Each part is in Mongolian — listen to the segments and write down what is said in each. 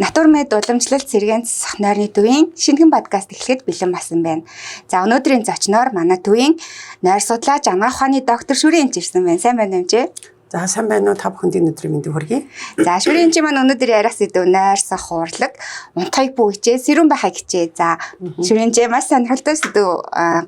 Натурмед уламжлалт сэргээн засах нойрны төвийн шинэхэн подкаст эхлэхэд бэлэн болсон байна. За, өнөөдрийн зочноор манай төвийн нойр судлаач, анагаах ухааны доктор Шүрэн эмч ирсэн байна. Сайн байна уу, эмч? За, сайн байна уу, та бүхэнд энэ өдрийн мэндийг хүргэе. За, Шүрэн эмч маань өнөөдөр яриах сэдэв нойрсох, урлаг, унтахыг бүү хичээ, сэрүүн байхыг хичээ. За, Шүрэн эмч, маш сонирхолтой сэдэв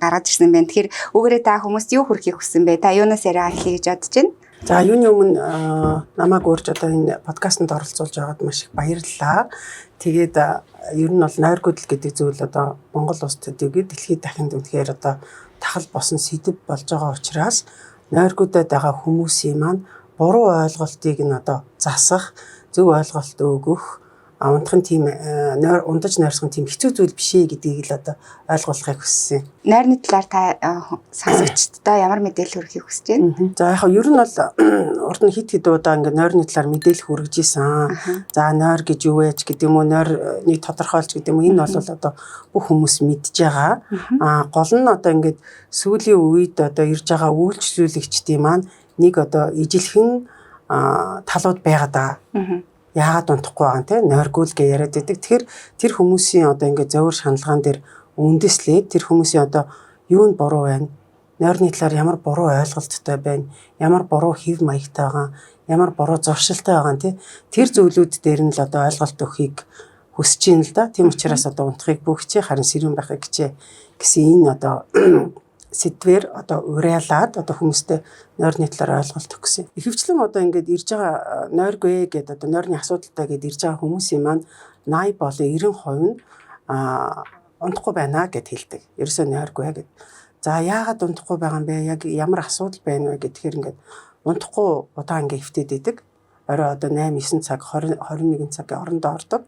гаргаж ирсэн байна. Тэгэхээр үүгээрээ та хүмүүст юу хүргэхийг хүссэн бэ? Та юунаас яриа эхлэе гэж бодож байна? За, юуны өмнө намайг урьж одоо энэ подкастт оролцуулж байгаад маш их баярлалаа. Тэгээд ер нь бол нойргүйдэл гэдэг зүйл одоо Монгол улс төдийгүй дэлхийд дахинд үнэхээр одоо тахал босон сэдэв болж байгаа учраас нойргүйдэд байгаа хүмүүсийн маань буруу ойлголтыг нь одоо засах, зөв ойлголт өгөх, унтах нь тийм нойр ундаж нойрсох нь тийм хэцүү зүйл биш ээ гэдгийг л одоо ойлгуулахыг хүссэн. Нойрны талаар та сонсогчдод ямар мэдээлэл хүргэхийг хүсэж байна? За, яг ер нь бол урд нь хэд хэд удаа ингээд нойрны талаар мэдээлэл хүргэж исэн. За, нойр гэж юу вэ ч гэдэг юм уу, нойрыг тодорхойлж гэдэг юм уу, энэ бол одоо бүх хүмүүс мэдж байгаа. Гол нь одоо ингээд сүүлийн үед одоо ирж байгаа үйлчлүүлэгчдийн маань нэг одоо ижилхэн талууд байгаа даа. Яагаад унтахгүй байгаа юм те, нойргүй л гэж яриад байдаг. Тэгэхээр тэр хүмүүсийн одоо ингээд зовир шаналгаан дээр үндэслээд тэр хүмүүсийн одоо юу нь буруу байна, нойрны талаар ямар буруу ойлголттой байна, ямар буруу хэв маягтай байгаа, ямар буруу зуршилтай байгаа те, тэр зүйлүүд дээр нь л одоо ойлголт өгөхийг хүсэж байна л да. Тийм учраас одоо унтахыг бүү хичээ, харин сэрүүн байхыг хичээ гэсэн энэ одоо сэдвээр одоо уриалаад одоо хүмүүстэй нойрны талаар ойлголт өгөх гэсэн. Ихэвчлэн одоо ингээд ирж байгаа нойргүй гэдэг, одоо нойрны асуудалтай гэдээ ирж байгаа хүмүүсийн маань 80 болон 90% нь унтахгүй байна гэд хэлдэг. Ерөөсөө нойргүй гэд. За, яагаад унтахгүй байгаа юм бэ? Яг ямар асуудал байна вэ гэхээр ингээд унтахгүй удаан ингээд хэвтээд идэг. Орой одоо 8 9 цаг, 20 21 цаг орондоо ордог.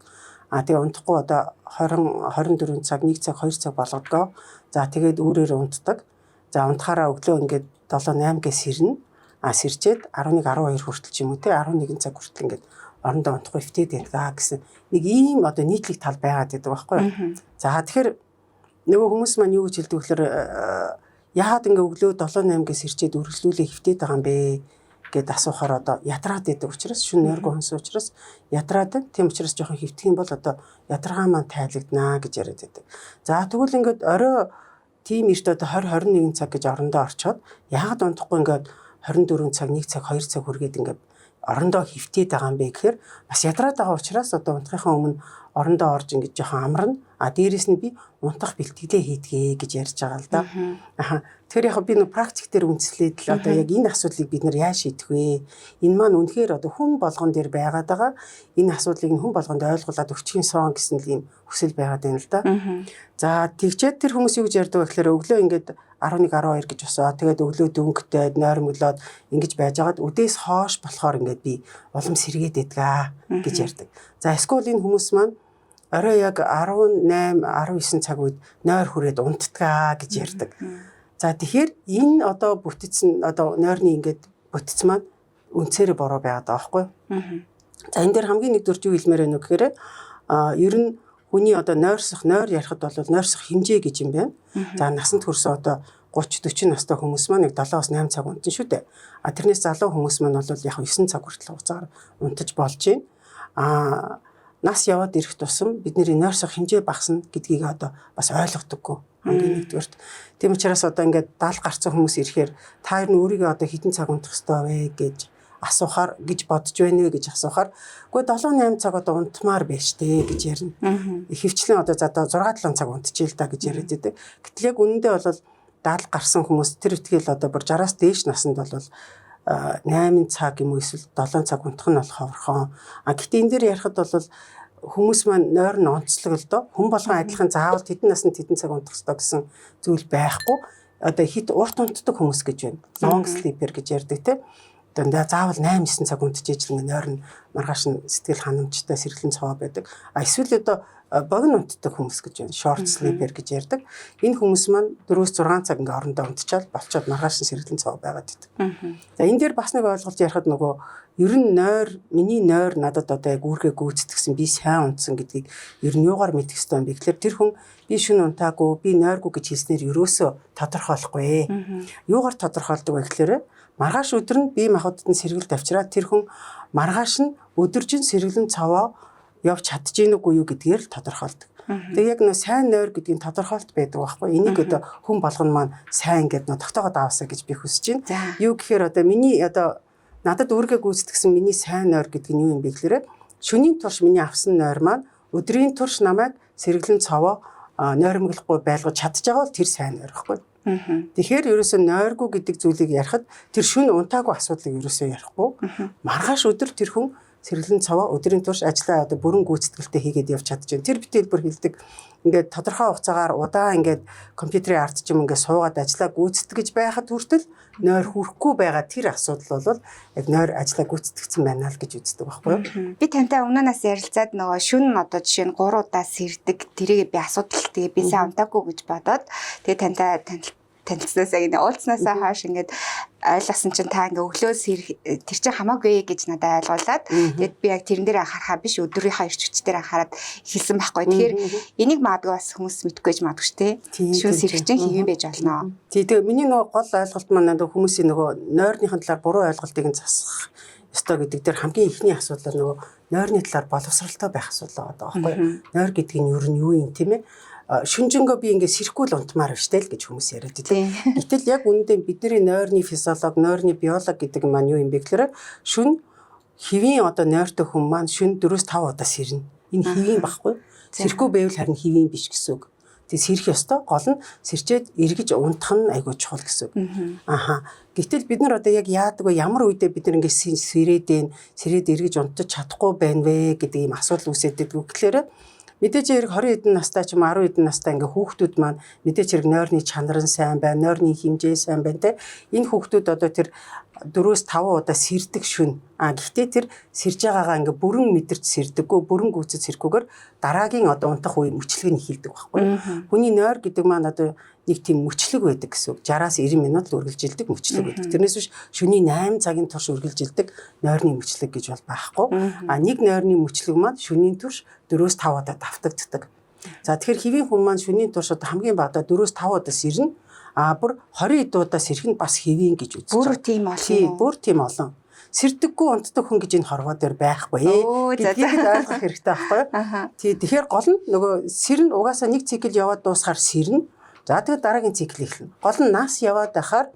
Тэгээ унтахгүй одоо 20 24 цаг, 1 цаг, 2 цаг болгодгоо. За, тэгээд өөрөөр унтдаг. За, унтахаараа өглөө ингээд 7 8 гээ сэрнэ. Сэрчээд 11 12 хүртэл ч юм уу те, 11 цаг хүртэл ингээд орондоо унтахгүй хэвтээд байдаг гэсэн нэг ийм одоо нийтлэг тал байгаад байдаг байхгүй юу. За, тэгэхээр нөгөө хүмүүс маань юу гэж хэлдэг вэ гэхээр яагаад ингээ өглөө 7 8 гээ сэрчээд үргэлжлүүлээ хэвтээд байгаа юм бэ гэд асуухаар одоо ядраад байдаг учраас, шөнө нойргүй хонсон учраас ядраад байна. Тийм учраас жоохон хэвтэх юм бол одоо ядаргаа маань тайлагдана гэж яриад байдаг. За, тэгвэл ингээд орой тийм эрт одоо 20 21 цаг гэж орондоо орчоод яагаад унтахгүй ингээд 24 цаг, 1 цаг, 2 цаг хүргээд ингээд орондоо хэвтээд байгаа юм бэ гэхээр бас ядраад байгаа учраас одоо унтахынхаа өмнө орондоо орж ингэж жоохон амарна. Дээрэс нь би унтах бэлтгэлээ хийдгээ гэж ярьж байгаа л да. Аха. Тэгэхээр яг би нөө практик дээр үндэслээд л одоо яг энэ асуудлыг бид нар яаж шийдэх вэ? Энэ маань үнэхээр одоо хүн болгон дээр байгаад байгаа. Энэ асуудлыг нь хүн болгонд ойлгуулад өгчих юмсан гэсэн л ийм хүсэл байгаад байна л да. За, тэгчээд тэр хүмүүс юу гэж ярьдаг вэ гэхээр өглөө ингээд 11 12 гэж босоо. Тэгээд өглөө дөнгөтэй нойрмоглоод ингэж байж байгаад үдээс хоош болохоор ингээд би улам сэргээд байдгаа гэж ярьдаг. За, эсвэл энэ хүмүүс маань орой яг 18 19 цаг үед нойр хүрээд унтдгаа гэж ярьдаг. За, тэгэхээр энэ одоо бүтэц нь одоо нойрны ингээд бүтэц маань үндсээрээ буруу байгаад байгаа байхгүй юу? За, энэ дээр хамгийн нэгдүгээр юу хэлмээр байна вэ гэхээр ер нь хүний одоо нойрсох, нойр ярихад бол нойрсох хэмжээ гэж юм байна. За, насанд хүрсэн одоо 30 40 настай хүмүүс маань нэг 7-8 цаг унтана шүү дээ. Тэрнээс залуу хүмүүс маань бол яг 9 цаг хүртэл хугацаагаар унтаж болж байна. Нас яваад ирэх тусам бидний нойрсох хэмжээ багасна гэдгийг одоо бас ойлгодоггүй хамгийн нэгдүгээрт. Тийм учраас одоо ингээд 70 гарсан хүмүүс ирэхээр та ер нь өөрийгөө одоо хэдэн цаг унтах ёстой вэ гэж асуухаар, гэж бодож байна вэ гэж асуухаар, үгүй, 7 8 цаг одоо унтмаар байж тээ гэж ярина. Ихэвчлэн одоо за 6 7 цаг унтчихъя л да гэж яриад байдаг. Гэтэл яг үнэндээ бол 70 гарсан хүмүүс тэр итгэл одоо бүр 60-аас дээш насанд бол 8 цаг юм уу эсвэл 7 цаг унтах нь бол ховорхон. Гэхдээ энэ дээр ярихад бол хүмүүс маань нойр нь онцлог л доо. Хүн болгон адилхан заавал тэдэн насанд тэдэн цаг унтах ёстой гэсэн зүйл байхгүй. Одоо хэт урт унтдаг хүмүүс гэж байна. Long sleeper гэж ярьдаг те. Одоо заавал 8 9 цаг унтчих ижил ингээ нойр нь маргааш нь сэтгэл ханамжтай, сэргэлэн цовоо байдаг. Эсвэл одоо богино унтдаг хүмүүс гэж байна. Short sleeper гэж ярьдаг. Энэ хүмүүс маань 4-6 цаг ингээ орондоо унтчаал болчоод маргааш нь сэргэлэн цовоо байгаад байдаг. За, энэ дээр бас нэг ойлголт ярихад нөгөө ер нь нойр, миний нойр надад одоо яг үүргээ гүйцэтгсэн, би сайн унтсан гэдгийг ер нь юугаар мэдэх ёстой юм бэ гэхээр тэр хүн би шөнө унтаагүй, би нойргүй гэж хэлснээр ерөөсөө тодорхойлохгүй. Юугаар тодорхойлдог вэ гэхээр маргааш өдөр нь бие махбодод нь сэргэлт авчираад тэр хүн маргааш нь өдөржин сэргэлэн цовоо явж чадж гин үгүй юу гэдгээр л тодорхойлдог. Тэгээ яг нөө сайн нойр гэдгийг тодорхойлт байдаг байхгүй. Энийг одоо хүн болгоно маань сайн гэдэг нөө тогтоогод аваасаа гэж би хүсэж байна. Юу гэхээр одоо миний одоо надад үүргээ гүйцэтгсэн миний сайн нойр гэдэг нь юу юм бэ гэхээр шөнийн турш миний авсан нойр маань өдрийн турш намайг сэргэлэн цовоо нойрмоглохгүй байлгаж чадж байгаа бол тэр сайн нойр байхгүй. Тэгэхээр ерөөсөө нойргүй гэдэг зүйлийг ярихад тэр шүн унтаагүй асуудлыг ерөөсөө ярихгүй. Маргааш өдөр тэр хүн сэргэлэн цовоо өдрийн турш ажлаа одоо бүрэн гүйцэтгэлтэй хийгээд явж чадж байна. Тэр битэл бүр хэлдэг ингээд тодорхой хугацаагаар удаан ингээд компьютерийн ард ч юм ингээд суугаад ажлаа гүйцэтгэж байхад хүртэл нойр хүрхгүй байгаа тэр асуудал бол яг нойр ажлаа гүйцэтгэсэн байна л гэж үздэг байхгүй юу? Би тантай өмнөнөөс ярилцаад нөгөө шүн одоо жишээ нь 3 удаа сэрдэг тэрийг би асуудал тэгээ би сайн унтаагүй гэж бодоод тэгээ тантай танилцсанасаа гинэ уулзсанасаа хойш ингээд ойлгосон чинь та ингээ өглөө тэр чинь хамаагүй гэж надад ойлгуулад тэгээд би яг тэрэн дээр анхаарахаа биш өдрийнхөө эрч хүч дээр анхаарад эхэлсэн байхгүй. Тэгэхээр энийг магадгүй бас хүмүүс мэдгүй гэж магадгүй шүү дээ. Шүн сэрэх чинь хэвэн байж болно. Тий, тэгээ миний нөгөө гол ойлголт маань нөгөө хүмүүсийн нөгөө нойрныхын талаар буруу ойлголтыг нь засах ёстой гэдэг дээр хамгийн эхний асуудал нөгөө нойрны талаар боловсралтай байх асуудал байгаа байхгүй. Нойр гэдэг нь ер нь юу юм тийм ээ? Шүнжэнгөө би ингээд сэрэхгүй л унтмаар байна штэ л гэж хүмүүс яриад байдаг. Гэтэл яг үүндээ бидний нойрны физиолог, нойрны биолог гэдэг маань юу юм бэ гэхээр шүн хэвийн одоо нойртой хүн маань шүн 4-5 удаа сэрнэ. Энэ хэвийн багхгүй. Сэрэхгүй байвал харин хэвийн биш гэсэн үг. Тэг сэрэх ёстой. Гол нь сэрчээд эргэж унтах нь айгүй чухал гэсэн үг. Аха. Гэтэл бид нар одоо яг яадаг вэ? Ямар үедээ бид нар ингээд сэрээд байна, сэрээд эргэж унтаж чадахгүй байна вэ гэдэг ийм асуудал үүсээд байдаг. Тэгэхээр мэдээж хэрэг 20 хэдэн настай ч юм 10 хэдэн настай ингээ хүүхдүүд маань мэдээж хэрэг нойрны чанар нь сайн байна, нойрны хэмжээ сайн байна те. Энэ хүүхдүүд одоо тэр 4-5 удаа сэрдэг шүн. А гэхдээ тэр сэрж байгаагаа ингээ бүрэн мэдэрч сэрдэггүй, бүрэн гүйцэд сэрэхгүйгээр дараагийн одоо унтах үе мөчлөг нь эхэлдэг байхгүй. Хүний нойр гэдэг маань одоо нэг тийм мөчлөг байдаг гэсэн үг. 60-аас 90 минут л үргэлжилдэг мөчлөг байдаг. Тэрнээс биш шөнийн 8 цагийн турш үргэлжилдэг нойрны мөчлөг гэж бол байхгүй. А нэг нойрны мөчлөг маань шөнийн турш 4-5 удаа давтагддаг. За тэгэхээр хэвийн хүн маань шөнийн турш одоо хамгийн багадаа 4-5 удаа сэрнэ. А бүр 20 хэд удаа сэрэх нь бас хэвийн гэж үзэж байгаа. Бүр тийм олон. Бүр тийм олон. Сэрдэггүй унтдаг хүн гэж энэ хорвоо дээр байхгүй гэдгийг ойлгох хэрэгтэй байхгүй юу? Тий, тэгэхээр гол нь нөгөө сэрнэ угаасаа нэг цикл яваад дуусахаар сэрнэ. За тэгээд дараагийн цикл эхэлнэ. Гол нь нас яваад байхаар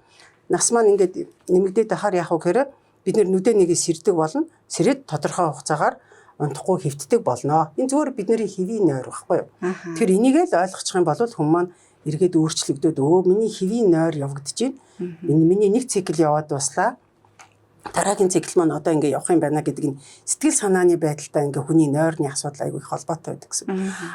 нас маань ингээд нэмэгдээд байхаар яах вэ гэхээр бид нүдэ нэгээ сэрдэг болно. Сэрээд тодорхой хугацаагаар унтахгүй хэвтдэг болно. Энэ зүгээр бидний хэвийн нойр байхгүй юу? Тэгэхээр энийг л ойлгочих юм бол хүн маань эргээд өөрчлөгдөд миний хэвийн нойр явагдаж байна. Энэ миний нэг цикл яваад дуслаа. Дараагийн цикл маань одоо ингээ явах юм байна гэдэг нь сэтгэл санааны байдалтай ингээ хүний нойрны асуудал айгүй их холбоотой байдаг гэсэн.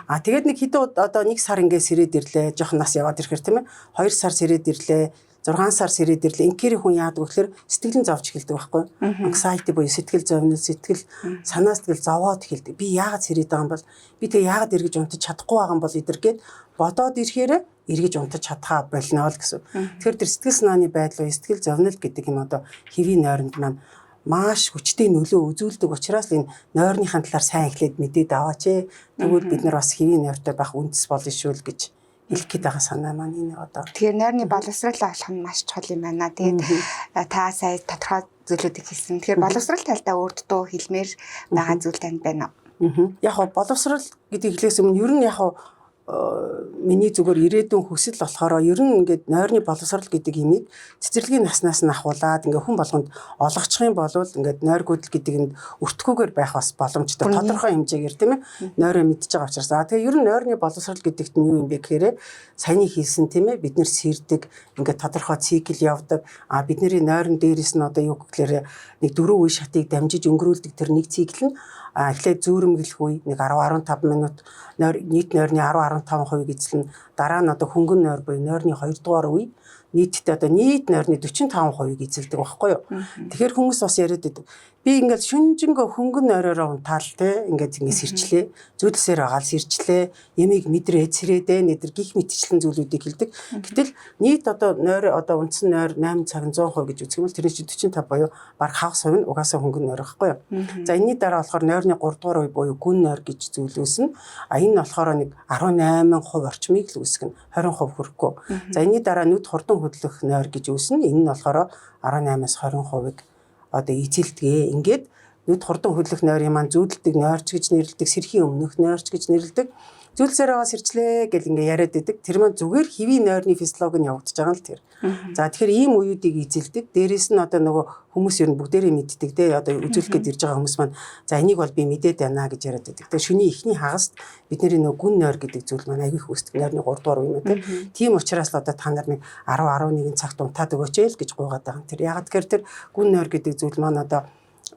А тэгээд нэг хэдэн одоо нэг сар ингээ сэрээд ирлээ. Жохон нас яваад ирэхэр тийм ээ. 2 сар сэрээд ирлээ. 6 сар сэрээд ирлээ. Инкери хүн яадаг вэ гэхээр сэтгэл нь зовж эхэлдэг байхгүй. Anxiety буюу сэтгэл зовнил, сэтгэл санаа сэтгэл зовоод эхэлдэг. Би яагаад сэрээд байгаа юм бол би тэгээ яагаад эргэж унтаж чадахгүй байгаа юм бол эдэргээд бодоод ирэхээр эргэж унтаж чадхаа болно л гэсэн. Тэгэхээр тэр сэтгэл санааны байдал буюу сэтгэл зовнил гэдэг юм одоо хэвийн нойронд маань маш хүчтэй нөлөө үзүүлдэг учраас энэ нойрныхаа талаар сайн эхлээд мэдээд аваач ээ. Тэгвэл бид нар бас хэвийн нойртой байх үндэс болно шүү л гэж хэлэх гээд байгаа санаа маань энэ одоо. Тэгэхээр нойрны боловсрол олох нь маш чухал юм байна. Тэгээд та сая тодорхой зүйлүүдийг хэлсэн. Тэгэхээр боловсрол талдаа өөр дутуу хэлмээр байгаа зүйл танд байна уу? Яг хоо боловсрол гэдэг хэлээс өмнө ер нь яг хоо миний зүгээр ирээдүйн хүсэл болохоор ер нь ингээд нойрны боловсрол гэдэг имийг цэцэрлэгийн наснаас нь ахуулаад ингээд хүн болгонд олгочих юм бол ингээд нойргүйдэл гэдэг нь өртгүүгээр байх бас боломжтой тодорхой хэмжээгээр тийм ээ нойроо мэдж байгаа учраас. А тэгээ ер нь нойрны боловсрол гэдэгт нь юу юм бэ гэхээр саяны хэлсэн тийм ээ бид нэр сэрдэг ингээд тодорхой цикл явдаг. А бидний нойрон дээрээс нь одоо юу гэхээр нэг дөрвөн үе шатыг дамжиж өнгөрүүлдэг тэр нэг цикл нь эхлээд зүүрэмгэлэх үе нэг 10 15 минут нийт нойрны 10 15% эзэлнэ. Дараа нь одоо хөнгөн нойр буюу нойрны 2 дугаар үе нийтдээ одоо нийт нойрны 45% эзэлдэг байхгүй юу. Тэгэхээр хүмүүс бас яриад байдаг. Би ингээд шүнжэнгөө хөнгөн нойроороо унтаал те ингээд ингээд сэрчлээ. Зүйлсээр байгаа л сэрчлээ. Ямиг мэдрээ цэрээдэ нэдэр гих мэтчлэн зүйлүүдийг хэлдэг. Гэтэл нийт одоо нойр одоо унтсан нойр 8 цаг 100% гэж үзэх юм бол тэрний чинь 45 буюу бараг хагас хувь нь угаасаа хөнгөн нойр байхгүй юу. За энэний дараа болохоор нойрны 3 дугаар үе буюу гүн нойр гэж зүйл үүснэ. А энэ нь болохоор нэг 18% орчмыг л үүсгэнэ. 20% хүрэхгүй. За энэний дараа нүд хурдан хөдлөх нойр гэж үүснэ. Энэ нь болохоор 18-аас 20%-ыг одоо эзэлдэг. Ингээд Нүд хурдан хөдлөх нойрын маань зүүдэлдэг нойрч гэж нэрлэдэг, сэрхийн өмнөх нойрч гэж нэрлэдэг. Зүүдэлсээр байгаа сэрчлээ гэл ингээ яриад идэг. Тэр маань зүгээр хэвийн нойрны физиологи нь явагдаж байгаа л тэр. За тэгэхээр ийм үеүүдийг эзэлдэг. Дээрээс нь одоо нөгөө хүмүүс ер нь бүгдээрээ мэддэг те, одоо үзүүлэх гээд ирж байгаа хүмүүс маань за энийг бол би мэдээд байна гэж яриад байдаг. Тэгээ шөний эхний хагаст бидний нөгөө гүн нойр гэдэг зүйл маань аягүй их үүсдэг. Нойрны 3 дугаар үе юм те. Тийм учраас л одоо та нар нэг 10 11 цагт унтаад өгөөч л гэж гуйгаад байгаа юм. Тэр ягаад тэгэхээр тэр гүн нойр гэдэг зүйл маань одоо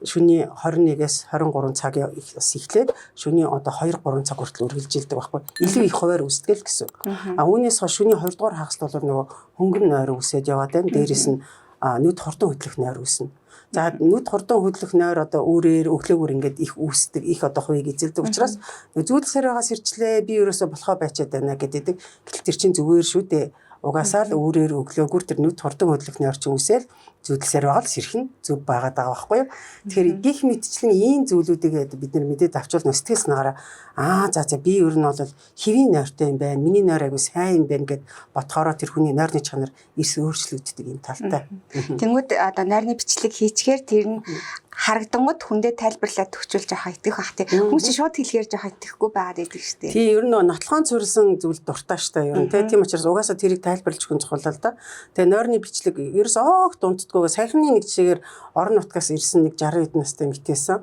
шөнийн 21-ээс 23 цаг бас эхлээд шөнийн одоо 2 3 цаг хүртэл үргэлжилдэг байхгүй. Илүү их хуваар үүсдэг л гэсэн үг. А үүнээс хойш шөнийн 2 дугаар хагаст бол нөгөө хөнгөн нойр үүсээд яваад байна. Дээрээс нь нүд хурдан хөдлөх нойр үүснэ. За нүд хурдан хөдлөх нойр одоо үүрээр өглөөгөр ингээд их үүсдэг, их одоо хувийг эзэлдэг учраас зүүдэлсээр байгаа сэрчлээ, би ерөөсө болохоо байчаад байна гэдэг. Гэтэл тэр чинь зүгээр шүү дээ. Угаасаа л үүрээр өглөөгөр тэр нүд хурдан хөдлөх нойр чинь үсэл зүүдлсээр байгаа л сэрхэн зөв байгаад байгаа байхгүй юу. Тэгэхээр гих мэтчлэн ийм зүйлүүдийг бид нар мэдээд авчвал сэтгэл санаагаараа аа за за би ер нь бол хэвийн нойртой юм байна. Миний нойр айгу сайн юм байна гэд бодохороо тэр хүний нойрны чанар эрс өөрчлөгддөг юм талтай. Тэнгүүд одоо нойрны бичлэг хийчихээр тэр нь харагдангууд хүндээ тайлбарлаад төгчүүлж явах итгэх бах тий. Хүмүүс чинь шууд хэлэхээр жоох итгэхгүй байгаад байдаг шүү дээ. Тий, ер нь нотлохоон цорсон зүйл дуртай штэ ер нь тий. Тийм учраас угаасаа тэрийг тайлбарлаж өгөх чухал л да. Тэгээ нойрны бичлэг ерөөс огт унтдаггүй. Саяхны нэг жишээгээр орон нутгаас ирсэн нэг 60 хэдэн настай эмэгтэйсэн.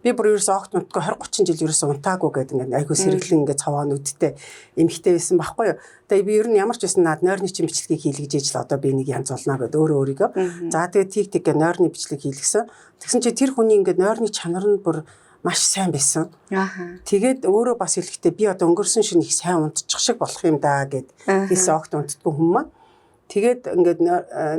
Би бүр ерөөс огт унтдаггүй 20 30 жил ерөөс унтаагүй гэдэг ингээд айгүй сэргэлэн ингээд цаваа нүдтэй эмэгтэй байсан байхгүй юу. Тэгээ би ер нь ямар ч байсан над нойрны чинь бичлэгийг хийлгэж ижил одоо би нэг янз болно гэд өөрөө өөрийгөө. За тэгээ тийг тийг гэ нойрны бичлэг хийлгэсэн. Тэгсэн чи тэр хүний ингээд нойрны чанар нь бүр маш сайн байсан. Тэгээд өөрөө бас хэлэхдээ би одоо өнгөрсөн шин их сайн унтчих шиг болох юм да гэд хэлсэн, огт унтдаггүй хүмүүс маань. Тэгээд ингээд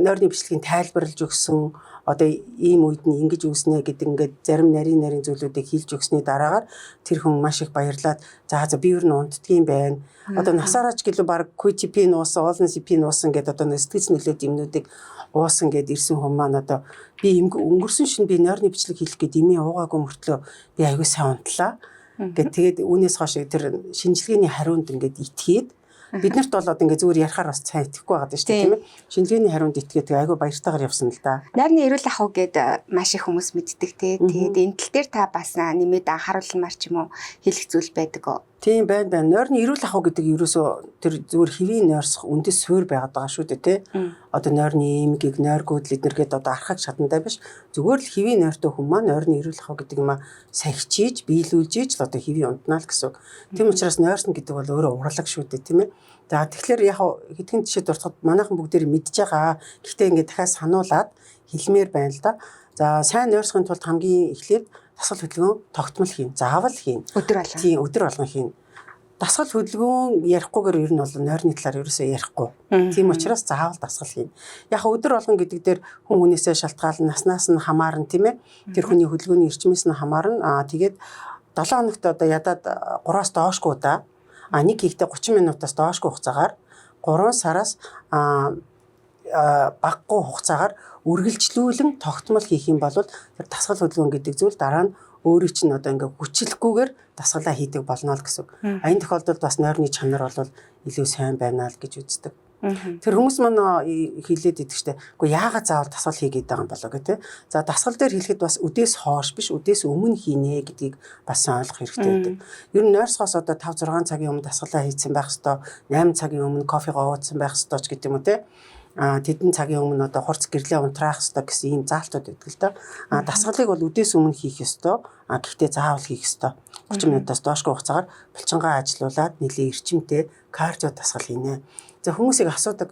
нойрны бичлэгийг тайлбарлаж өгсөн, одоо ийм үед нь ингэж үүснэ гэдэг ингээд зарим нарийн нарийн зүйлүүдийг хэлж өгсөний дараагаар тэр хүн маш их баярлаад за за би ер нь унтдгийм байна. Одоо насаараач гэлөө баг QTP нуусан, Olness-P нуусан гэдэг одоо сэтгэц нөлөөд юмнуудыг уусан гэд ирсэн хүн маань одоо би өнгөрсөн шин би нойрны бичлэг хийх гээд эмээ уугаагүй мөртлөө би аягүй сайн унтлаа. Гэт тэгээд үүнээс хойш тэр шинжилгээний хариунд ингээд итгээд биднэрт бол одоо ингээ зүгээр ярихаар бас сайн итгэхгүй байгаа шүү дээ, тийм ээ. Шинжилгээний хариунд итгээд тэгээ айгүй баяртайгаар явсан л да. Нойрны эрүүл ахуй гээд маш их хүмүүс мэддэг те. Тэгээд энэ тал дээр та бас нэмээд анхааруулмаар ч юм уу хэлэх зүйл байдаг уу? Тийм байна байна. Нойрны эрүүл ахуй гэдэг ерөөсөө тэр зүгээр хэвийн нойрсох үндэс суурь байгаад байгаа шүү дээ, те. Одоо нойрны эмгийг, нойргүйдл эднэргээд одоо архаг шатандаа биш. Зүгээр л хэвийн нойртой хүн маань нойрны эрүүл ахуй гэдэг юм а сахичиж, биелүүлж иж л одоо хэвийн унтнаа л гэсэн үг. Тийм учраас нойрсон гэдэг бол өөрөө урлаг шүү дээ, тийм ээ. За тэгэхээр яг хэдхэн жишээ дуртахад манайхан бүгдээр мэдж байгаа. Гэхдээ ингээд дахиад сануулад хэлмээр байна л да. За сайн нойрсохын тулд хамгийн эхлээд дасгал хөдөлгөөн тогтмол хийн. Заавал хийн. Өдөр болгон. Тийм, өдөр болгон хийн. Дасгал хөдөлгөөн ярихгүйгээр ер нь бол нойрны талаар ерөөсөө ярихгүй. Тийм учраас заавал дасгал хийн. Яг өдөр болгон гэдэг дээр хүн хүнээсээ шалтгаална, наснаас нь хамаарна, тийм ээ. Тэр хүний хөдөлгөөний эрчмээс нь хамаарна. Аа тэгээд 7 хоногт одоо ядаад 3-аас доошгүй удаа, а нэг хийхдээ 30 минутаас доошгүй хугацаагаар 3 сараас багагүй хугацаагаар үргэлжлүүлэн тогтмол хийх юм бол тэр дасгал хөдөлгөөн гэдэг зүйл дараа нь өөрийн чинь одоо ингээ хүчлэхгүйгээр дасгалаа хийдэг болно л гэсэн үг. А энэ тохиолдолд бас нойрны чанар бол илүү сайн байна л гэж үздэг. Тэр хүмүүс маань хэлээд идэг штэ. Үгүй яагаад заавал дасгал хийгээд байгаа юм болоо гэх тээ. За дасгал дээр хэлэхэд бас үдээс хоош биш, үдээс өмнө хийнэ гэдгийг бас сайн ойлгох хэрэгтэй байдаг. Ер нь нойрсохоос одоо 5 6 цагийн өмнө дасгалаа хийцэн байх хэвээр, 8 цагийн өмнө кофегоо ууцсан байх хэвээр ч гэдэг юм уу те. А тэдэн цагийн өмнө одоо хурц гэрлээ унтраах ёстой гэсэн ийм заалтууд байдаг л да. А дасгалыг бол үдээс өмнө хийх ёстой. А гэхдээ заавал хийх ёстой. 30 минутаас доошгүй хугацаагаар булчингаа ажилуулад нэлээд эрчимтэй кардио дасгал хийнэ. За хүмүүсийг асуудаг,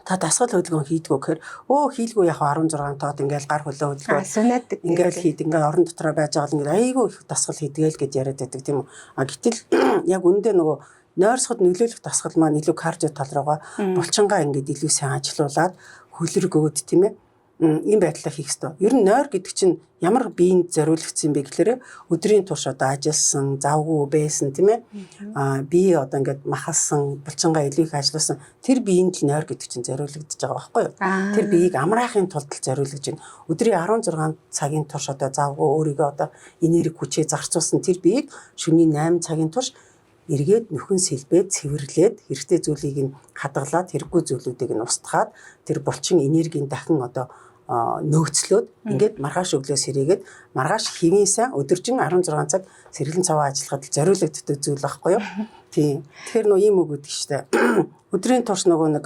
та дасгал хөдөлгөөн хийдгүү гэхээр өө хийлгүй яг 16 тоод ингээл гар хөлөө хөдөлгөөн сунаадаг ингээл хийд ингээл орон дотроо байж байгаа л ингээл айгүй их дасгал хийдгээл гэж яриад байдаг тийм үү. А гэтэл яг үндэ нөгөө нойрсоход нөлөөлөх дасгал маань илүү кардио тал руугаа булчингаа ингээд илүү сайн ажилуулад хөлөргөөд тийм ээ ийм байдлаар хийх ёстой. Ер нь нойр гэдэг чинь ямар биеинд зориулагдсан юм бэ гэхээр өдрийн турш одоо ажилласан, завгүй байсан тийм ээ. Аа бие одоо ингээд махалсан, булчингаа илүү их ажилласан тэр биеинд л нойр гэдэг чинь зориулагдаж байгаа байхгүй юу? Тэр биеийг амраахын тулд л зориулагдж байна. Өдрийн 16 цагийн турш одоо завгүй өөрийгөө одоо энерги хүчээ зарцуулсан тэр биеийг шөнийн 8 цагийн турш эргээд нөхөн сэлбээд цэвэрлээд хэрэгтэй зүйлийг нь хадгалаад хэрэггүй зүйлүүдийг нь устгаад тэр булчин энергийн дахин одоо нөөцлөөд ингээд маргааш өглөө сэрээгээд маргааш хэвийн сайн өдөржин 16 цаг сэргэлэн цаваа ажиллахад зориулагддаг зүйл байхгүй юу? Тийм. Тэгэхээр нөө ийм үг өгдөг штэ. Өдрийн турш нөгөө нэг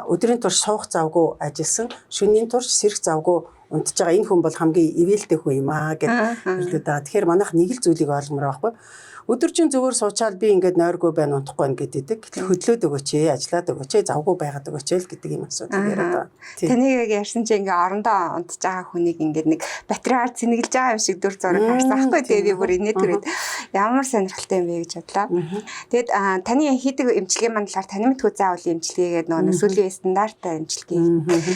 өдрийн турш суух завгүй ажилласан, шөнийн турш сэрэх завгүй унтж байгаа энэ хүн бол хамгийн ивэлтэй хүн юм аа гэд хэлдэг даа. Тэгэхээр манайх нэг л зүйлийг ойлгомоор байхгүй. Өдөржин зүгээр суучаал би ингээд нойргүй байна, унтахгүй байна гэдэг. Гэтэл хөдлөөд өгөөч ээ, ажиллаад өгөөч ээ, завгүй байгаад өгөөч ээ л гэдэг юм асуудал яриад байгаа. Таныг яг ярьсан чинь ингээд орондоо унтж байгаа хүнийг ингээд нэг батарейгаар цэнэглэж байгаа юм шиг дүр зураг харсан байхгүй. Тэгээ би бүр инээ төрөөд ямар сонирхолтой юм бэ гэж бодлоо. Тэгэд таны хийдэг эмчилгээ маань талаар таны мэдхүү заавал эмчилгээгээд нөгөө сүүлийн стандарттай эмчилгээ.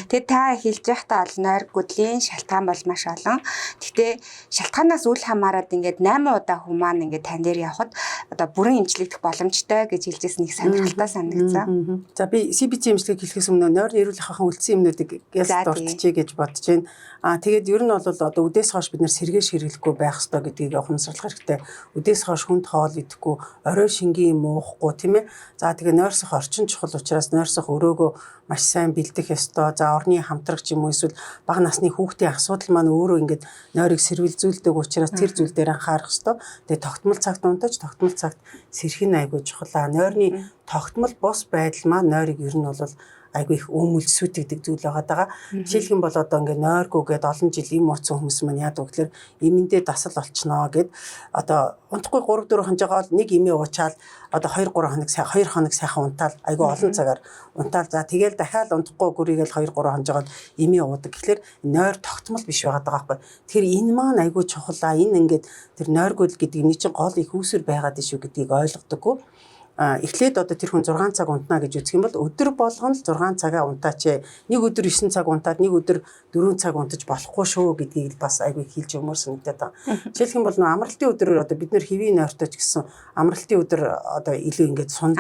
Тэгээд та хэлж байхдаа бол нойр гүдлийн шалтгаан бол маш олон. Гэхдээ шалтгаанаас үл хамааран ингээд 8 удаа хүн маань ингээд тань дээр явхад одоо бүрэн эмчлэгдэх боломжтой гэж хэлжсэн их сонирхолтой санагдсан. За би CBC эмчилгээг хэлэхээс өмнө нойрны эрүүл ахуйн үлдсэн юмнуудыг ялс дурдчихъя гэж бодож байна. Тэгээд ер нь бол одоо үдээс хойш бид нэр сэргээш хэрэглэхгүй байх ёстой гэдгийг ухамсарлах хэрэгтэй. Үдээс хойш хүнд хоол идэхгүй, орой шингийн юм уухгүй, тийм ээ. За тэгээ нойрсох орчин чухал учраас нойрсох өрөөгөө маш сайн бэлдэх ёстой. За орны хамтрагч юм уу эсвэл бага насны хүүхдийн асуудал маань өөрөө ингээд нойрыг сэрвэлзүүлдэг учраас тэр зүйл дээр анхаарах ёстой. Тэгээ тогтмол цагт унтаж, тогтмол цагт сэрэх нь айгүй чухал. Нойрны тогтмол бус байдал маань нойрыг ер нь бол айгүй их өмөлж сүйтгэдэг зүйл байгаа даа. Жишээлх юм бол одоо ингээ нойргүй гээд олон жил им ууцсан хүмүүс маань яадаг гэхээр эмэндээ дасал болчихноо гэд одоо унтахгүй 3 4 хонжоогоо нэг эмээ уучаал одоо 2 3 хоног сайн 2 хоног сайхан унтаал айгүй олон цагаар унтаал за тэгэл дахиад унтахгүй гүрийгээл 2 3 хонжоогоо эмээ уудаг. Тэгэхээр нойр тогтмол биш байгаа даа байхгүй. Тэгэхээр энэ маань айгүй чухал аа. Энэ ингээд тэр нойргүй л гэдэг энэ чинь гол их үүсвэр байгаад шүү гэдгийг ойлгодоггүй. Эхлээд одоо тэр хүн 6 цаг унтна гэж үзэх юм бол өдөр болгоно л 6 цагаа унтаач ээ. Нэг өдөр 9 цаг унтаад нэг өдөр 4 цаг унтаж болохгүй шүү гэдгийг л бас айгүй хэлж өгмөр санагдаад байгаа. Жишээлх юм бол нөө амралтын өдрөөр одоо бид нэр хэвийн нойртой ч гэсэн амралтын өдөр одоо илүү ингээд сунж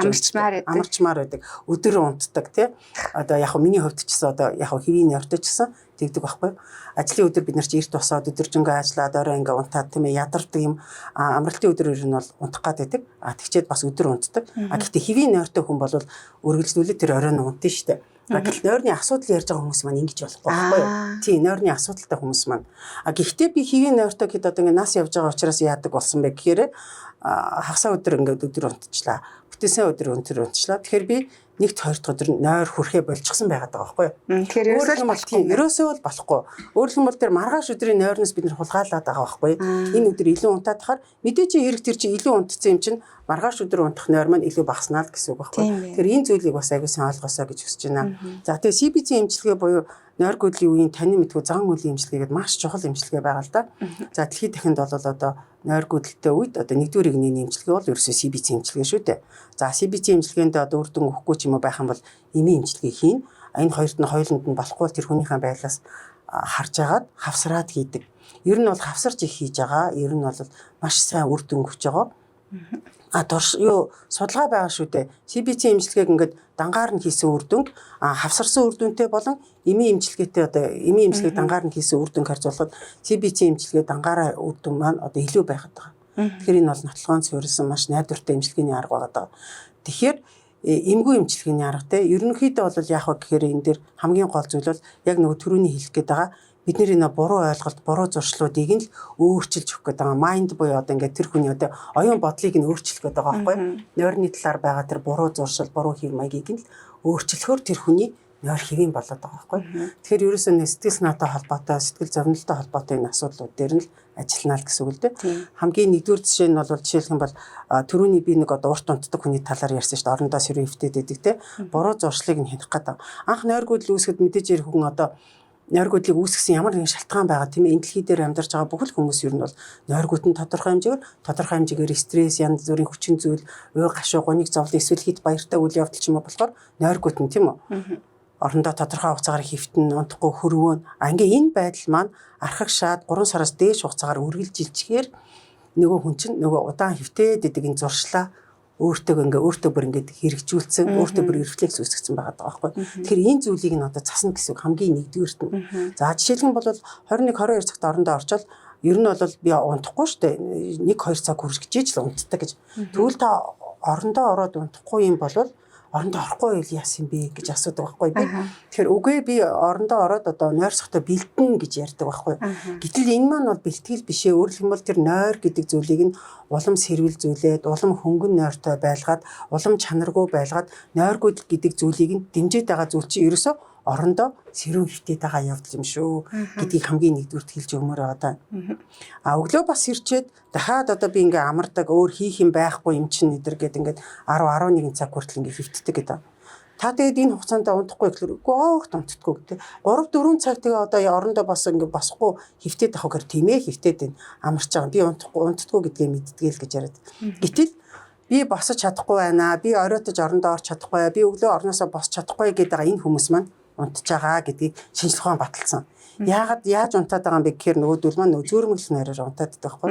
амарчмаар байдаг. Өдөр унтдаг тий. Одоо яг миний хувьд ч гэсэн одоо яг хэвийн нойртой ч гэсэн тэгдэг байхгүй. Ажлын өдөр бид нар чи эрт босоод өдөржингөө ажиллаад орой ингээ унтаад тийм ээ ядардаг юм. Амралтын өдөр ер нь бол унтах гад байдаг. Тэгчээд бас өдөр унтдаг. Гэхдээ хэвийн нойртой хүн бол үргэлжлүүлээд тэр орой нь унтна штэ. Гэтэл нойрны асуудал ярьж байгаа хүмүүс маань ингэж болохгүй байхгүй юу? Тийм, нойрны асуудалтай хүмүүс маань. Гэхдээ би хэвийн нойртой гэхэд одоо ингээ нас явж байгаа учраас яадаг болсон бэ гэхээр хагасаа өдөр ингээд өдөр унтчлаа. Бүтээсэн өдөр өнтөр унтчлаа. Тэгэхээр би нэгт хоёр дахь өдөр нойр хүрхээ болчихсон байгаад байгаа байхгүй юу? Тэгэхээр ерөөсөө л болохгүй. Ерөөсөө л болохгүй. Өөрөлд юм бол тэр маргааш өдрийн нойрноос бид нэр хулгайлаад байгаа байхгүй юу? Энэ өдөр илүү унтаад тахаар мэдээж хэрэг тэр чинь илүү унтсан юм чинь маргааш өдөр унтах нойр маань илүү багаснаа л гэсэн үг байхгүй юу? Тэгэхээр энэ зүйлийг бас аягүй сайн ойлгосоо гэж хүсэж байна. За тэгээ CBC эмчилгээ буюу нойр гүдлийн үеийн танин мэдхүү зан үлийн эмчилгээ гэдэг маш чухал эмчилгээ байгаа л да. За дэлхийд дахинд бол одоо нойр гүдэлтэй үед одоо нэгдүгээр игнэний эмчилгээ бол ерөөсөө CBC эмчилгээ шүү дээ. За CBC эмчилгээнд одоо үр дүн өгөхгүй ч юм уу байх юм бол эмийн эмчилгээ хийн. Энэ хоёрт нь хоёуланд нь болохгүй тэр хүнийхээ байдлаас харж агаад хавсраад хийдэг. Ер нь бол хавсарч их хийж байгаа. Ер нь бол маш сайн үр дүн өгч байгаа. Юу судалгаа байгаа шүү дээ. CBC эмчилгээг ингээд дангаар нь хийсэн үр дүнг хавсарсан үр дүнтэй болон эмийн эмчилгээтэй одоо эмийн эмчилгээг дангаар нь хийсэн үр дүнг харьцуулахад CBC эмчилгээ дангаараа үр дүн маань одоо илүү байхад байгаа. Тэгэхээр энэ бол нотлогоон суурилсан маш найдвартай эмчилгээний арга байгаа даа. Тэгэхээр эмгүй эмчилгээний арга те ерөнхийдөө бол яах вэ гэхээр энэ дээр хамгийн гол зүйл бол яг нөгөө түрүүний хэлэх гээд байгаа бид нэр энэ буруу ойлголт, буруу зуршлуудыг нь л өөрчилж өгөх гээд байгаа. Майнд буюу одоо ингээд тэр хүний одоо оюун бодлыг нь өөрчлөх гээд байгаа байхгүй юу? Нойрны талаар байгаа тэр буруу зуршил, буруу хэв маягийг нь л өөрчлөхөөр тэр хүний нойр хэвийн болоод байгаа байхгүй юу? Тэгэхээр ерөөсөө нэг сэтгэл санаатай холбоотой, сэтгэл зовнилтой холбоотой энэ асуудлууд дээр нь л ажиллана л гэсэн үг л дээ. Хамгийн нэгдүгээр жишээ нь бол жишээлх юм бол түрүүний би нэг одоо урт унтдаг хүний талаар ярьсан шүү дээ. Орондоо сэрүү эвтээд байдаг те. Буруу зуршлыг нь хянах гэдэг. Анх нойргүйдэл үүсгэхэд мэдээж хэрэг хүн одоо нойргүйдлийг үүсгэсэн ямар нэгэн шалтгаан байгаа тийм ээ. Энэ дэлхий дээр амьдарч байгаа бүх л хүмүүс ер нь бол нойргүйд нь тодорхой хэмжээгээр стресс, янз бүрийн хүчин зүйл, уй гашуу, гуниг зовлон эсвэл хит баяртай үйл явдал ч юм уу болохоор нойргүйд нь тийм үү. Орондоо тодорхой хугацаагаар хэвтэн, унтахгүй хөрвөөн. Ингээ энэ байдал маань архаг шаад 3 сараас дээш хугацаагаар үргэлжилчихээр нөгөө хүн чинь нөгөө удаан хэвтээд идэг энэ зуршлаа өөртөө ингээ өөртөө бүр ингээд хэрэгжүүлсэн, өөртөө бүр рефлекс үүсгэсэн байгаа байхгүй. Тэгэхээр энэ зүйлийг нь одоо засна гэсэн үг хамгийн нэгдүгээрт нь. За жишээлх юм бол 21 22 цагт орондоо орчвол ер нь бол би унтахгүй шүү дээ. 1 2 цаг хүрчээж л унтдаг гэж. Тэгвэл та орондоо ороод унтахгүй юм бол Орондоо орохгүй байвал яасан бэ гэж асуудаг байхгүй би. Тэгэхээр үгүй би орондоо ороод одоо нойрсохдоо бэлтэн гэж ярьдаг байхгүй. Гэтэл энэ маань бол бэлтгэл биш ээ. Өөрөөр хэлбэл тэр нойр гэдэг зүйлийг нь улам сэрвэл зүйлээд, улам хөнгөн нойртой байлгаад, улам чанаргүй байлгаад нойргүй гэдэг зүйлийг нь дэмжиж байгаа зүйл чинь ерөөсөө орондоо сэрүүн хөвтөд байгаа явдал юм шүү гэдгийг хамгийн нэгдүгüрт хэлж өгмөр байгаа даа. А өглөө бас ирчээд дахиад одоо би ингээ амардаг өөр хийх юм байхгүй юм чинь эдэр гээд ингээд 10 11 цаг хүртэл ингээ хөвтдөг гэдэг. Та тэгээд энэ хугацаанд унтахгүй гэхлээр үгүй оогт унтдаггүй гэдэг. 3 4 цаг тэгээ одоо орондоо бас ингээ босхгүй хөвтөд авах гэхээр тийм ээ хөвтөд энэ амарч байгаа. Би унтахгүй унтдаггүй гэдгээ мэддгээл гэж яриад. Гэтэл би босож чадахгүй байна. Би оройтож орондоо орч чадахгүй. Би өглөө орноосоо босч чадахгүй гэдэг байгаа энэ хүмүүс маань унтж байгаа гэдгийг шинжлэх ухаан баталсан. Яагаад яаж унтаад байгаа юм бэ гэхээр нөгөөдөл маань нөгөө зөөрмөглөх нойроор унтаад байдаг байхгүй.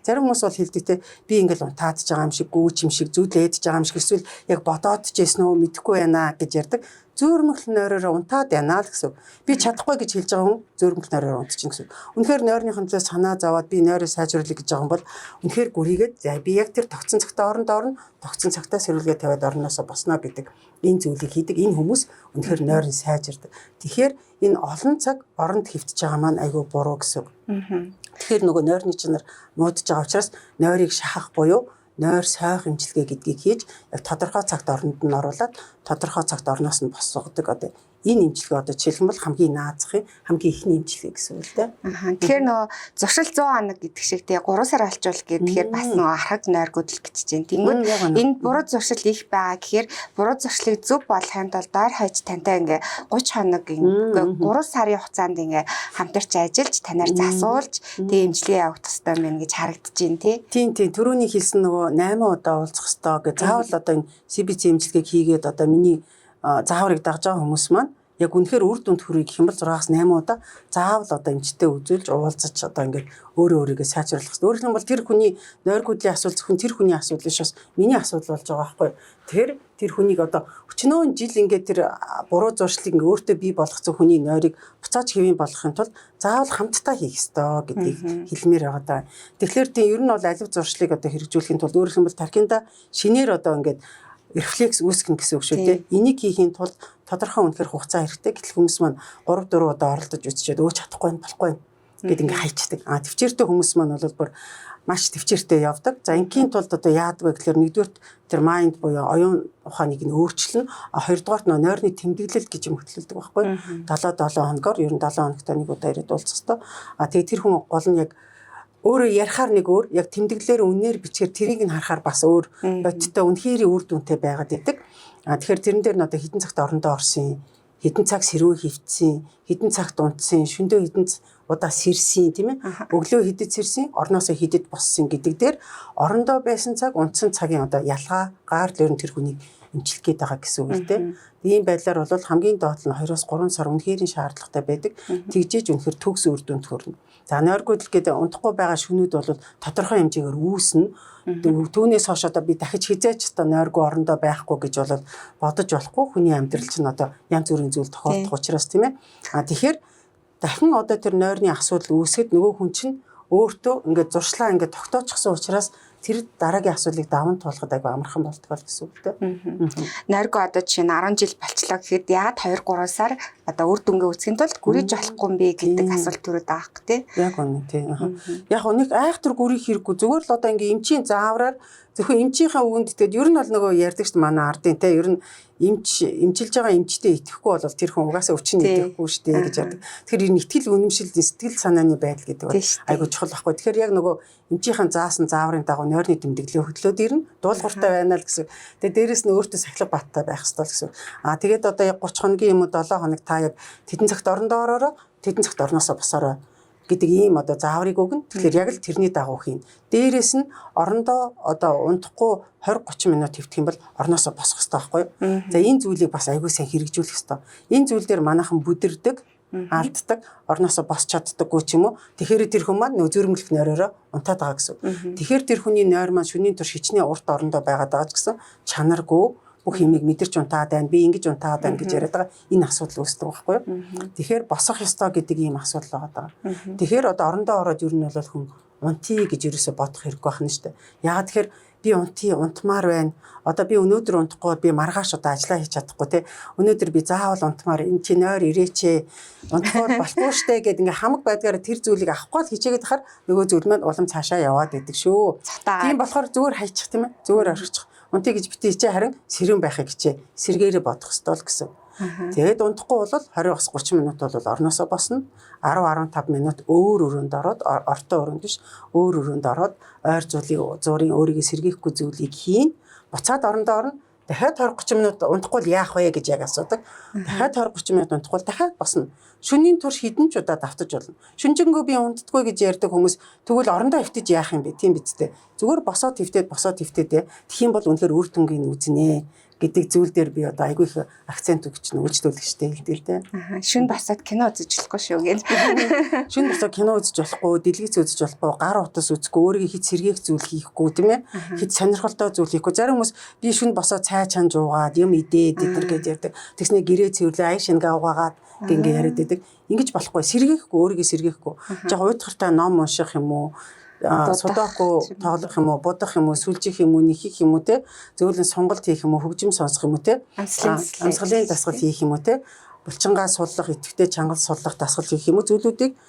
Зарим хүмүүс бол хэлдэг те би ингээл унтаад ч байгаа юм шиг гүүч юм шиг зүлээд ч байгаа юм шиг эсвэл яг бодоод ч байсан уу мэдэхгүй байна гэж ярьдаг. Зөөрмөглөх нойроор унтаад байна л гэсэн. Би чадахгүй гэж хэлж байгаа хүн зөөрмөглөх нойроор унтчихна гэсэн. Үнэхээр нойрныхын төлөө санаа зовоод би нойроо сайжруулъя гэж байгаа юм бол үнэхээр гүрийгээд за би яг тэр тогтсон цагтаа оронд орно, тогтсон цагтаа сэрүүлгээ тавиад орноосоо босно гэдэг энэ зүйлийг хийдэг. Энэ хүмүүс үнэхээр нойр нь сайжирдаг. Тэгэхээр энэ олон цаг оронд хэвтэж байгаа маань айгүй буруу гэсэн. Тэгэхээр нөгөө нойрны чанар муудаж байгаа учраас нойрыг шахах буюу нойр сойх эмчилгээ гэдгийг хийж яг тодорхой цагт оронд нь оруулаад тодорхой цагт орноос нь босгодог. Одоо энэ эмчилгээ одоо жишээлх юм бол хамгийн наазахын хамгийн ихний эмчилгээ гэсэн үг л дээ. Аа. Тэгэхээр нөгөө зуршил 100 хоног гэдэг шиг тэгээ 3 сар олчвол гэхээр бас нөгөө архаг нойргүйдэл гэж чинь. Тэнгүүд энэ буруу зуршил их байгаа гэхээр буруу зуршлыг зөв болгохын тулд доор хаяж тантай ингээ 30 хоног ингээ 3 сарын хугацаанд ингээ хамтарч ажиллаж танаар засуулж тэгээ эмчилгээ явагдах хэрэгтэй юм байна гэж харагдаж байна тий. Тийм тийм. Түрүүний хэлсэн нөгөө 8 удаа уулзах хэрэгтэй гэж заавал одоо энэ CBC эмчилгээг хийгээд одоо миний зааврыг дагж байгаа хүмүүс маань яг үнэхээр үр дүнд хүрье гэх юм бол 6-аас 8 удаа заавал одоо эмчтэй үзүүлж уулзаж одоо ингээд өөрөө өөрийгөө сайжруулах хэрэгтэй. Өөрөөр хэлбэл тэр хүний нойргүйдлийн асуудал зөвхөн тэр хүний асуудал биш бас миний асуудал болж байгаа байхгүй. Тэгэхээр тэр хүнийг одоо өчнөөн жил ингээд тэр буруу зуршлыг ингээд өөртөө бий болгоцсон хүний нойрыг буцааж хэвийн болгохын тулд заавал хамтдаа хийх ёстой гэдгийг хэлмээр байгаа даа. Тэгэхээр тийм ер нь бол алив зуршлыг одоо хэрэгжүүлэхийн тулд өөрөөр хэлбэл тархинда шинээр одоо ингээд рефлекс үүсгэн гэсэн үг шүү дээ. Энийг хийхийн тулд тодорхой үнэхээр хугацаа хэрэгтэй. Гэтэл хүмүүс маань 3 4 удаа оролдож үзчихэд өө чадахгүй байна, болохгүй байна гэд ингээ хайчдаг. А төвчээртэй хүмүүс маань бол бүр маш төвчээртэй явдаг. За ингийн тулд одоо яадаг вэ гэхээр нэгдүгээрт тэр майнд буюу оюун ухааныг нь өөрчилнө. А хоёрдугаарт нөө нойрны тэмдэглэл гэж юм хөтлөлдөг байхгүй. 7 7 хоногор ер нь 7 хоногт нэг удаа ирээд уулзах хэвээр. А тэгээ тэр хүн гол нь яг өөрөө ярихаар нэг өөр, яг тэмдэглэлээр үнээр бичгээр тэрийг нь харахаар бас өөр бодиттой үнэхээр үр дүнтэй байгаад идэг. А тэгэхээр тэрэн дээр нь одоо хэдэн цагт орондоо орсон, хэдэн цаг сэрүүн хөвтсөн, хэдэн цагт унтсан, шөндөө хэдэн удаа сэрсэн тийм ээ. Өглөө хэдэд сэрсэн, орноосоо хэдэд боссон гэдэг дээр орондоо байсан цаг, унтсан цагийн одоо ялгаагаар л ер нь тэр хүнийг эмчлэх гээд байгаа гэсэн үг л дээ. Ийм байдлаар бол хамгийн доод нь 2-3 сар үнэхээр шаардлагатай байдаг. Тэгжээж үнэхээр төгс үр дүнд хүрнэ. За нойргүйдэл гэдэг унтахгүй байгаа шөнүүд бол тодорхой хэмжээгээр үүснэ. Түүнээс хойш одоо би дахиж хизээч одоо нойргүй орондоо байхгүй гэж бол бодож болохгүй. Хүний амьдрал чинь одоо янз бүрийн зүйл тохиолдох учраас тийм ээ. А тэгэхээр дахин одоо тэр нойрны асуудал үүсгэхэд нөгөө хүн чинь өөртөө ингээд зуршлаа ингээд тогтоочихсон учраас тэр дараагийн асуудлыг даван туулахад айгүй амархан болдгоо л гэсэн үг л дээ. Нойргүй одоо жишээ нь 10 жил болчлоо гэхэд яагаад 2 3 сар одоо үр дүнгээ үүсгэхийн тулд гүрийж болохгүй юм бэ гэдэг асуулт төрөөд байгаа хөх тий. Яг үнэ тий. Яг нэг айхтар гүрийх хэрэггүй. Зүгээр л одоо ингээ эмчийн заавраар зөвхөн эмчийнхээ үгэнд итгэдэг. Ер нь бол нөгөө ярьдаг шүү дээ манай ардын тий. Ер нь эмч эмчилж байгаа эмчтэй итгэхгүй бол тэр хүн угаасаа өвчин идэхгүй шүү дээ гэж ярьдаг. Тэгэхээр энэ итгэл үнэмшил сэтгэл санааны байдал гэдэг бол айгүй чухал байхгүй. Тэгэхээр яг нөгөө эмчийнхэн заасан зааврын дагуу нойрны тэмдэглэлээ хөдлөөд ирнэ. Дуулууртай байна л гэсэн. Тэгээ дээрэс нь өөртөө сахилга баттай байх ёстой л гэсэн. Аа тэгээд одоо яг 30 хоногийн юм уу 7 хоног та яг тэдэн цагт орондоо ороороо тэдэн цагт орноосоо босоорой гэдэг ийм одоо зааврыг өгнө. Тэгэхээр яг л тэрний дагуу хийн. Дээрээс нь орондоо одоо унтахгүй 20 30 минут хэвтэх юм бол орноосоо босох хэрэгтэй байхгүй юу? За энэ зүйлийг бас айгүй сайн хэрэгжүүлэх хэрэгтэй. Энэ зүйл дээр манайхан бүдэрдэг, алддаг, орноосоо босч чаддаггүй ч юм уу. Тэгэхээр тэр хүн маань нөө зөрөмлөх нойроороо унтаад байгаа гэсэн. Тэгэхээр тэр хүний нойр маань шөнийн турш хичнээн урт орондоо байгаад байгаа ч гэсэн чанаргүй бүх юмыг мэдэрч унтаад байна. Би ингэж унтаад байна гэж яриад байгаа. Энэ асуудал үүсдэг байхгүй юу? Тэгэхээр босох ёстой гэдэг ийм асуудал байгаа даа. Тэгэхээр одоо орондоо ороод ер нь бол хүн унтъя гэж ерөөсө бодох хэрэггүй байна шүү дээ. Яагаад тэгэхээр Би унтъя, унтмаар байна. Одоо би өнөөдөр унтахгүй би маргааш одоо ажиллаа хийж чадахгүй те. Өнөөдөр би заавал унтмаар, энэ чи нойр ирээч ээ. Унтахгүй болохгүй штэ гэд ингээ хамаг байдгаар тэр зүйлийг авахгүй л хичээгээд хахаар нөгөө зүйл маань улам цаашаа яваад идэг шүү. Тийм болохоор зүгээр хайчих, тийм ээ. Зүгээр орхичих. Унтъя гэж битгий хичээ, харин сэрүүн байхыг хичээ. Сэргээрээ бодох ёстой л гэсэн. Тэгээд унтахгүй бол 20-30 минут бол орноосоо босно. 10 15 минут өөр өрөөнд ороод, ортой өрөөнд биш, өөр өрөөнд ороод ойр зулыг зуурын өөрийгөө сэргийхгүй зүйлийг хийн. Буцаад орондоо орно. Дахиад 20 30 минут унтахгүй л яах вэ гэж яг асуудаг. Дахиад 20 30 минут унтахгүй л дахиад босно. Шөнийн турш хэдэн ч удаа давтаж болно. Шөнөжингөө би унтдаггүй гэж ярьдаг хүмүүс тэгвэл орондоо хэвтэж яах юм бэ? Тийм биз дээ. Зүгээр босоод хэвтээд, босоод хэвтээд тэгэх юм бол үнэхээр үр дүнгийг үзнэ гэдэг зүйл дээр би одоо айгүй их акцент өгч үйлчлүүлэгчтэй хэлдэг л дээ. Аа, шөнө босоод кино үзэж болохгүй шүү гэж. Шөнө босоод кино үзэж болохгүй, дэлгэц үзэж болохгүй, гар утас үзэхгүй, өөрийгөө хэт сэргээх зүйл хийхгүй, тийм ээ. Хэт сонирхолтой зүйл хийхгүй. Зарим хүмүүс би шөнө босоод цай чанж уугаад юм идээд эдэр гэж ярьдаг. Тэгснэ гэрээ цэвэрлээ, аяг шингээ угаагаад ингээ яриад байдаг. Ингэж болохгүй, сэргээхгүй, өөрийгөө сэргээхгүй. Жог уйтгартай ном унших юм уу? Судоку тоглох юм уу, будах юм уу, сүлжих юм уу, нэхэх юм уу те, зөөлөн сонголт хийх юм уу, хөгжим сонсох юм уу те, амьсгалын дасгал хийх юм уу те, булчингаа суллах, идэвхтэй чангалт суллах дасгал хийх юм уу, зүйлүүдийг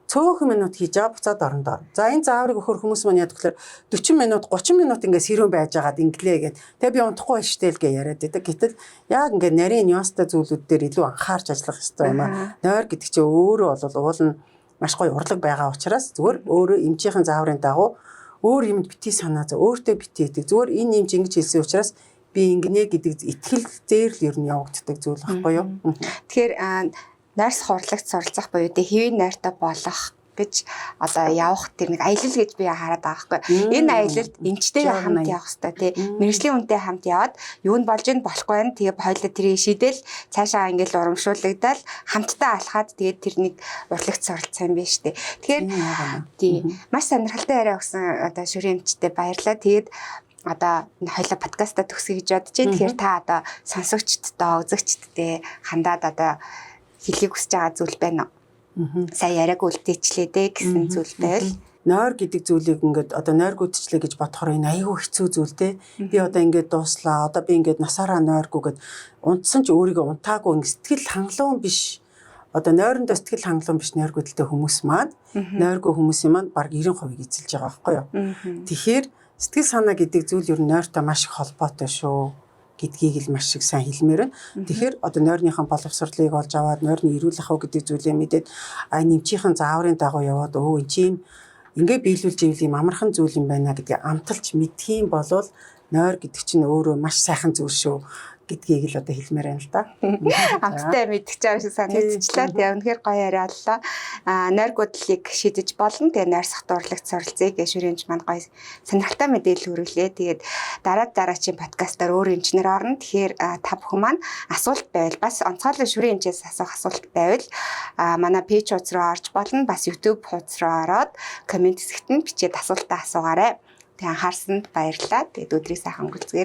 цөөхөн минут хийж байгаа, буцаад орондоо. За, энэ зааврыг өгөхөр хүмүүс маань яадаг гэхээр 40 минут, 30 минут ингээ сэрүүн байж байгаад инглээ гэд. Тэгээ би унтахгүй байж штэ л гэж яриад байдаг. Гэтэл яг ингээ нарийн нюанстай зүйлүүд дээр илүү анхаарч ажиллах хэрэгтэй юм аа. Нойр гэдэг чинь өөрөө бол уул нь маш гоё урлаг байгаа учраас зүгээр өөрөө эмчийнхэн зааврын дагуу өөр юмд битгий санаа зов, өөртөө битгий гэдэг. Зүгээр энэ эмч ингэж хэлсэн учраас би ингэнэ гэдэг итгэл зээр л ер нь явагддаг зүйл байхгүй юу? Тэгэхээр нойрс хурлагт суралцах буюу тэ хэвийн нойртой болох гэж одоо явах тэр нэг аялал гэж би хараад байгаа байхгүй. Энэ аялалд эмчтэйгээ хамт явах хэрэгтэй тий. Мэргэжлийн хүнтэй хамт яваад юу нь болж ийн, болохгүй байна. Тэгээ хоёулаа тэрийг шийдэл цаашаа ингээл урамшуулагдал хамтдаа алхаад тэгээд тэр нэг урлагт суралцсан юм биш үү. Тэгэхээр тий, маш сонирхолтой яриа өгсөн одоо шүрэн эмчтэй баярлалаа. Тэгээд одоо хоёлаа подкаста төгсгөе гэж бодож байна. Тэгэхээр та одоо сонсогчдод, үзэгчддээ хандаад одоо хэлхийг хүсэж байгаа зүйл байна уу? Сая яриаг үлдээчлээ дээ гэсэн зүйл байвал. Нойр гэдэг зүйлийг ингээд одоо нойргүйдчлээ гэж бодохоор энэ айгүй хэцүү зүйл те. Би одоо ингээд дууслаа. Одоо би ингээд насаараа нойргүй гэд унтсан ч өөрийгөө унтаагүй ингээд сэтгэл хангалуун биш. Одоо нойрондоо сэтгэл хангалуун биш нойргүйдэлтэй хүмүүс маань, нойргүй хүмүүсийн маань бараг 90% эзэлж байгаа байхгүй юу. Тэгэхээр сэтгэл санаа гэдэг зүйл ер нь нойртой маш их холбоотой шүү гэдгийг л маш их сайн хэлмээр байна. Тэгэхээр одоо нойрныхон боловсролыг олж аваад, нойрны эрүүл ахуй гэдэг зүйлээ мэдээд, а нэмчийнхэн зааврын дагуу яваад, өө энэ чим ингээ биелүүлж ивэл юм амархан зүйл юм байна гэдгийг амталж мэдх юм болвол нойр гэдэг чинь өөрөө маш сайхан зүйл шүү гэдгийг л одоо хэлмээр байна л да. Амттай мэдчих байгаа шиг санагдчихлаа. Тэгээ үнэхээр гоё яриа боллоо. Аа, нойр гудлыг шийдэж болно. Тэгээ нойр сахтуурлагт суралцъя гэж шүрэнч маань гоё сонирхолтой мэдээлэл хүргэлээ. Тэгээд дараа дараачийн подкастаар өөр эмчнэр орно. Тэгэхээр та бүхэн маань асуулт байвал, бас онцгойлон шүрэн эмчээс асуух асуулт байвал манай page хуудас руу орж болно. Бас YouTube хуудас руу ороод comment хэсэгт нь бичээд асуултаа асуугаарай. Тэгээ анхаарсанд баярлалаа. Тэгээд өдрийг сайхан өнгөрүүлцгээрэй.